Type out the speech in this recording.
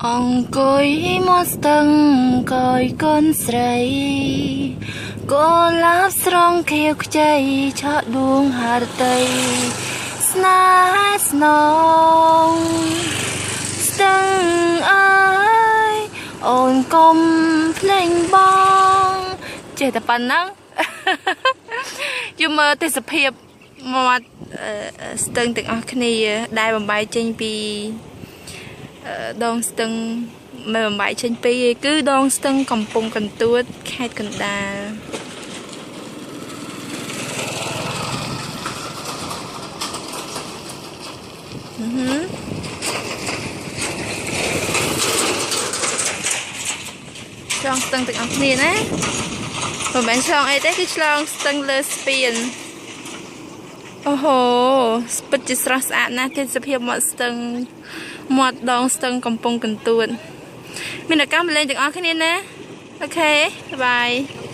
អង្គុយមកស្ទឹងកយកូនស្រីកូលាបស្រង់ខៀវខ្ចីឆក់ដួងហរតីស្នេហ៍ស្នងស្ទឹងអើយអូនកុំភ្លេងបងចេះតែប៉ុណ្ណឹងយូមើលទេសភាពមាត់ស្ទឹងទាំងអស់គ្នាដែលបំបែកចេញពីដងស្ទឹងមិនបំបែកចេញពីឯគឺដងស្ទឹងកំពង់កន្ទួតខេត្តកណ្ដាលឆ្លងស្ទឹងទាំងអស់គ្នាណាមិនមែនឆ្លងអីទេគឺឆ្លងស្ទឹងលើស្ពានអូហូពិតជាស្រស់ស្អាតណាស់ទេសភាពមាត់ស្ទឹងមាត់ដងស្ទឹងកំពង់កន្ទួតមានឱកាសមកលេងទាំងអស់គ្នាណាអូខេបាយ។